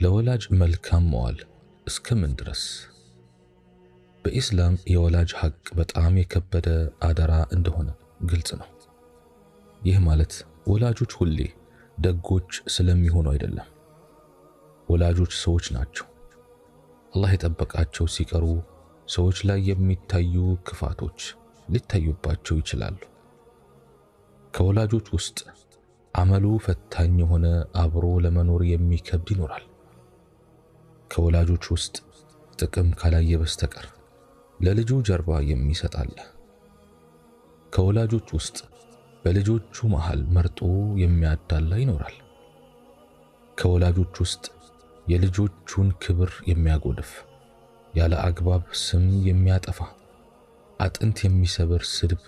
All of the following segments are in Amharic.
ለወላጅ መልካም መዋል እስከምን ድረስ? በኢስላም የወላጅ ሐቅ በጣም የከበደ አደራ እንደሆነ ግልጽ ነው። ይህ ማለት ወላጆች ሁሌ ደጎች ስለሚሆኑ አይደለም። ወላጆች ሰዎች ናቸው። አላህ የጠበቃቸው ሲቀሩ ሰዎች ላይ የሚታዩ ክፋቶች ሊታዩባቸው ይችላሉ። ከወላጆች ውስጥ አመሉ ፈታኝ የሆነ አብሮ ለመኖር የሚከብድ ይኖራል። ከወላጆች ውስጥ ጥቅም ካላየ በስተቀር ለልጁ ጀርባ የሚሰጥ አለ። ከወላጆች ውስጥ በልጆቹ መሃል መርጦ የሚያዳላ ይኖራል። ከወላጆች ውስጥ የልጆቹን ክብር የሚያጎድፍ፣ ያለ አግባብ ስም የሚያጠፋ፣ አጥንት የሚሰብር ስድብ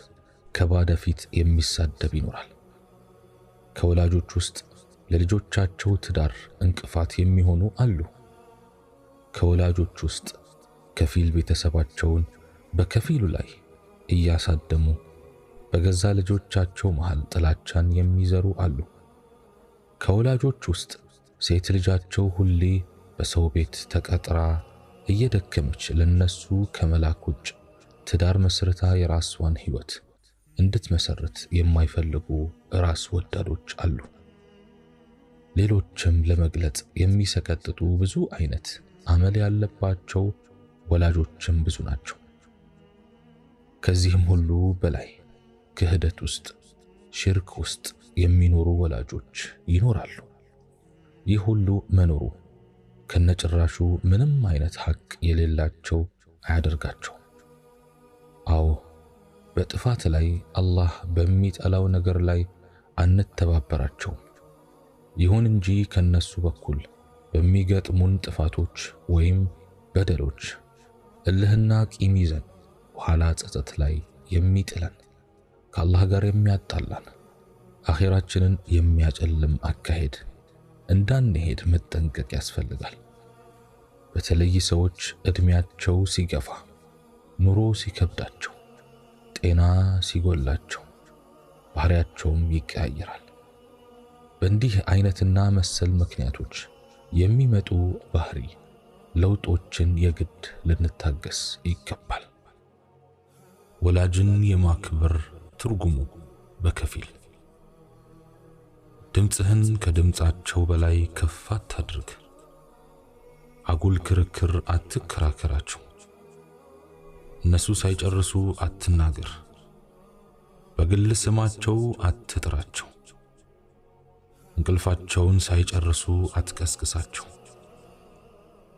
ከባዳ ፊት የሚሳደብ ይኖራል። ከወላጆች ውስጥ ለልጆቻቸው ትዳር እንቅፋት የሚሆኑ አሉ። ከወላጆች ውስጥ ከፊል ቤተሰባቸውን በከፊሉ ላይ እያሳደሙ በገዛ ልጆቻቸው መሃል ጥላቻን የሚዘሩ አሉ። ከወላጆች ውስጥ ሴት ልጃቸው ሁሌ በሰው ቤት ተቀጥራ እየደከመች ለነሱ ከመላክ ውጭ ትዳር መስርታ የራስዋን ሕይወት እንድትመሰርት የማይፈልጉ ራስ ወዳዶች አሉ። ሌሎችም ለመግለጽ የሚሰቀጥጡ ብዙ አይነት አመል ያለባቸው ወላጆችም ብዙ ናቸው። ከዚህም ሁሉ በላይ ክህደት ውስጥ፣ ሽርክ ውስጥ የሚኖሩ ወላጆች ይኖራሉ። ይህ ሁሉ መኖሩ ከነጭራሹ ምንም አይነት ሐቅ የሌላቸው አያደርጋቸው። አዎ፣ በጥፋት ላይ አላህ በሚጠላው ነገር ላይ አንተባበራቸውም። ይሁን እንጂ ከነሱ በኩል በሚገጥሙን ጥፋቶች ወይም በደሎች እልህና ቂም ይዘን ኋላ ጸጸት ላይ የሚጥለን፣ ከአላህ ጋር የሚያጣላን፣ አኼራችንን የሚያጨልም አካሄድ እንዳንሄድ መጠንቀቅ ያስፈልጋል። በተለይ ሰዎች እድሜያቸው ሲገፋ፣ ኑሮ ሲከብዳቸው፣ ጤና ሲጎላቸው ባህሪያቸውም ይቀያየራል። በእንዲህ አይነትና መሰል ምክንያቶች የሚመጡ ባህሪ ለውጦችን የግድ ልንታገስ ይገባል። ወላጅን የማክበር ትርጉሙ በከፊል ድምፅህን ከድምፃቸው በላይ ከፍ አታድርግ። አጉል ክርክር አትከራከራቸው። እነሱ ሳይጨርሱ አትናገር። በግል ስማቸው አትጥራቸው። እንቅልፋቸውን ሳይጨርሱ አትቀስቅሳቸው።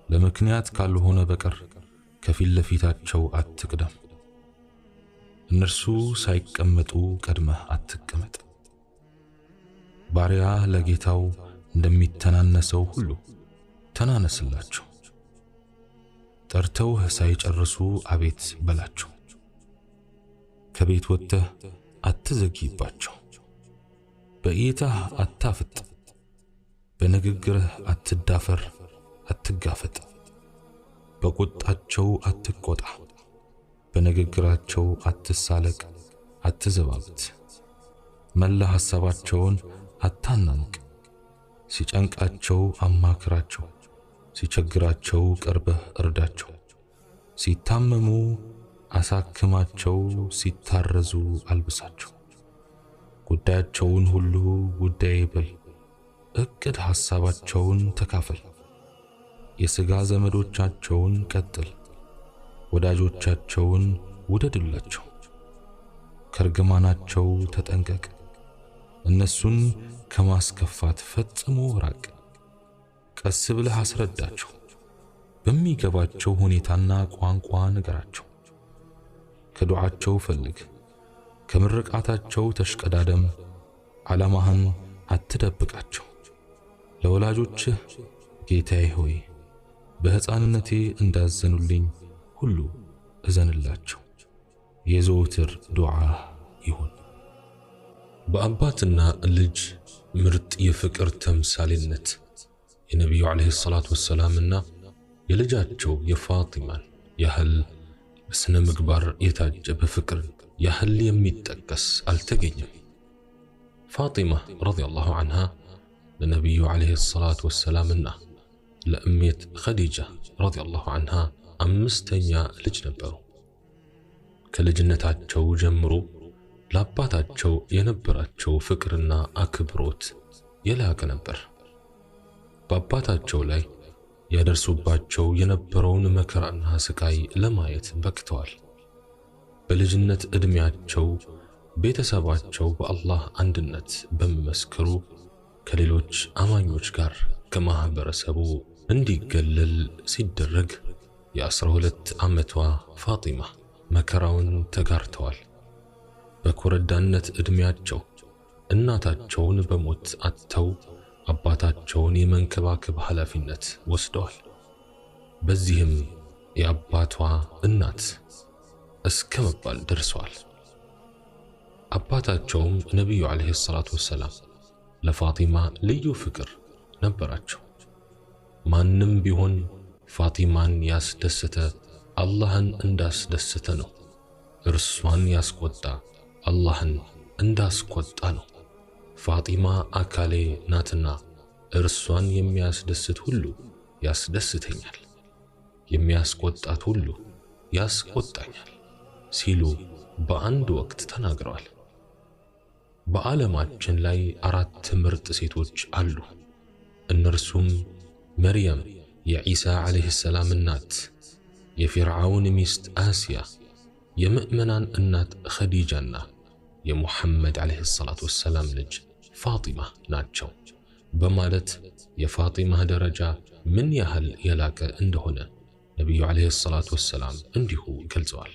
ለምክንያት ካልሆነ በቀር ከፊት ለፊታቸው አትቅደም። እነርሱ ሳይቀመጡ ቀድመህ አትቀመጥ። ባሪያ ለጌታው እንደሚተናነሰው ሁሉ ተናነስላቸው። ጠርተውህ ሳይጨርሱ አቤት በላቸው። ከቤት ወጥተህ አትዘግይባቸው። በእይታህ አታፍጥ። በንግግርህ አትዳፈር፣ አትጋፈጥ። በቁጣቸው አትቆጣ። በንግግራቸው አትሳለቅ፣ አትዘባብት። መላ ሐሳባቸውን አታናንቅ። ሲጨንቃቸው አማክራቸው፣ ሲቸግራቸው ቀርበህ እርዳቸው። ሲታመሙ አሳክማቸው፣ ሲታረዙ አልብሳቸው። ጉዳያቸውን ሁሉ ጉዳዬ በል፣ እቅድ ሐሳባቸውን ተካፈል። የሥጋ ዘመዶቻቸውን ቀጥል፣ ወዳጆቻቸውን ውደድላቸው። ከርግማናቸው ተጠንቀቅ፣ እነሱን ከማስከፋት ፈጽሞ ራቅ። ቀስ ብለህ አስረዳቸው፣ በሚገባቸው ሁኔታና ቋንቋ ንገራቸው። ከዱዓቸው ፈልግ፣ ከምርቃታቸው ተሽቀዳደም። ዓላማህን አትደብቃቸው። ለወላጆችህ ጌታዬ ሆይ በሕፃንነቴ እንዳዘኑልኝ ሁሉ እዘንላቸው የዘወትር ዱዓ ይሁን። በአባትና ልጅ ምርጥ የፍቅር ተምሳሌነት የነቢዩ ዓለይሂ ሰላቱ ወሰላምና የልጃቸው የፋጢማን ያህል በስነ ምግባር የታጀበ ፍቅር ያህል የሚጠቀስ አልተገኘም። ፋጢማ ረዲየላሁ ዐንሃ ለነቢዩ ዓለይሂ ሰላቱ ወሰላምና ለእሜት ኸዲጃ ረዲየላሁ ዐንሃ አምስተኛ ልጅ ነበሩ። ከልጅነታቸው ጀምሮ ለአባታቸው የነበራቸው ፍቅርና አክብሮት የላቀ ነበር። በአባታቸው ላይ ያደርሱባቸው የነበረውን መከራና ስቃይ ለማየት በቅተዋል። በልጅነት ዕድሜያቸው ቤተሰባቸው በአላህ አንድነት በመመስከሩ ከሌሎች አማኞች ጋር ከማህበረሰቡ እንዲገለል ሲደረግ የ12 ዓመቷ ፋጢማ መከራውን ተጋርተዋል። በኮረዳነት ዕድሜያቸው እናታቸውን በሞት አጥተው አባታቸውን የመንከባከብ ኃላፊነት ወስደዋል። በዚህም የአባቷ እናት እስከ መባል ደርሰዋል። አባታቸውም ነቢዩ ዓለይሂ ሰላቱ ወሰላም ለፋጢማ ልዩ ፍቅር ነበራቸው። ማንም ቢሆን ፋጢማን ያስደሰተ አላህን እንዳስደሰተ ነው። እርሷን ያስቆጣ አላህን እንዳስቆጣ ነው። ፋጢማ አካሌ ናትና እርሷን የሚያስደስት ሁሉ ያስደስተኛል፣ የሚያስቆጣት ሁሉ ያስቆጣኛል ሲሉ በአንድ ወቅት ተናግረዋል። በዓለማችን ላይ 4 ምርጥ ሴቶች አሉ። እነርሱም መርየም የዒሳ ዓለይሂ ሰላም እናት፣ የፊርዓውን ሚስት አሲያ፣ የምእመናን እናት ኸዲጃና የሙሐመድ ዓለይሂ ሰላቱ ወሰላም ልጅ ፋጢማ ናቸው በማለት የፋጢማ ደረጃ ምን ያህል የላቀ እንደሆነ ነቢዩ ዓለይሂ ሰላቱ ወሰላም እንዲሁ ገልጸዋል።